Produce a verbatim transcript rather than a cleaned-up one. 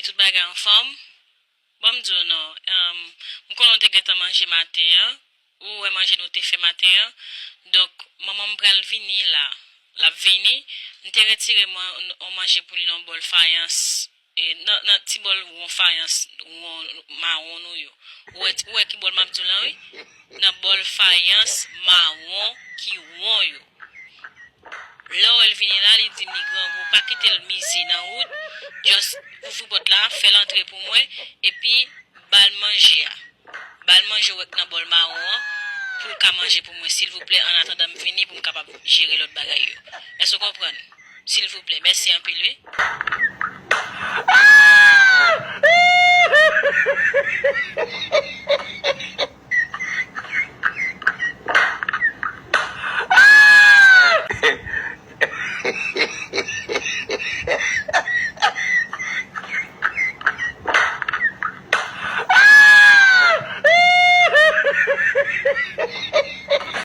Tout bagay anfòm? Bon, m di w non. M konnen w te gentan manje maten an. Ou wè manje nou te fè maten an. Donk, manman m pral vini la. L ap vini. M te retire yon manje pou li nan bòl fayans. E, nan, nan ti bòl won fayans won mawon nou yo. Ou wè, ou wè ki bòl m ap di w lan, wi? Nan bòl fayans mawon ki won yo. Lè w wè l vini la, li di m li grangou, pa kite l mize nan wout, just ouvri pòt la, fè l antre pou mwen, epi ba l manje a. Ba l manje w wè k nan bòl mawon an, pou l ka manje pou mwen, silvouplè, annatandan m vini pou m kapab jere lòt bagay yo. Èske w konprann? Silvouplè, mèsi anpil, wi.